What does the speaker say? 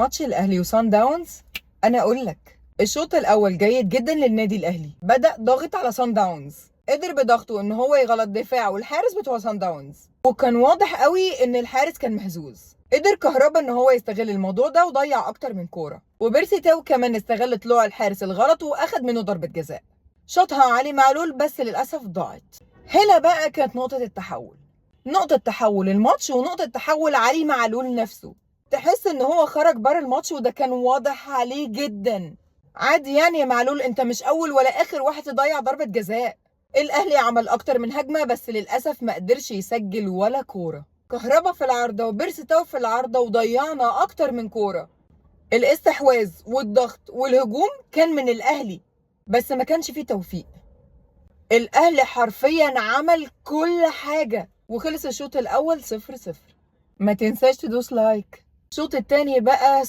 ماتش الاهلي وصن داونز، انا اقول لك الشوط الاول جيد جدا للنادي الاهلي. بدا ضاغط على صن داونز، قدر بضغطه ان هو يغلط دفاع والحارس بتوع صن داونز، وكان واضح قوي ان الحارس كان مهزوز. قدر كهربا ان هو يستغل الموضوع ده وضيع اكتر من كوره، وبيرسي تاو كمان استغل طلوع الحارس الغلط واخد منه ضربه جزاء شاطها علي معلول، بس للاسف ضاعت. هنا بقى كانت نقطة التحول، نقطة تحول الماتش ونقطة تحول علي معلول نفسه. تحس ان هو خرج بره الماتش وده كان واضح عليه جدا. عادي يعني يا معلول، انت مش اول ولا اخر واحد تضيع ضربة جزاء. الاهلي عمل اكتر من هجمة بس للاسف ما قدرش يسجل ولا كورة. كهربا في العارضة وبيرسي تاو في العارضة وضيعنا اكتر من كورة. الاستحواذ والضغط والهجوم كان من الاهلي، بس ما كانش فيه توفيق. الاهلي حرفيا عمل كل حاجة وخلص الشوط الاول 0-0. ما تنساش تدوس like. الشوط التاني بقى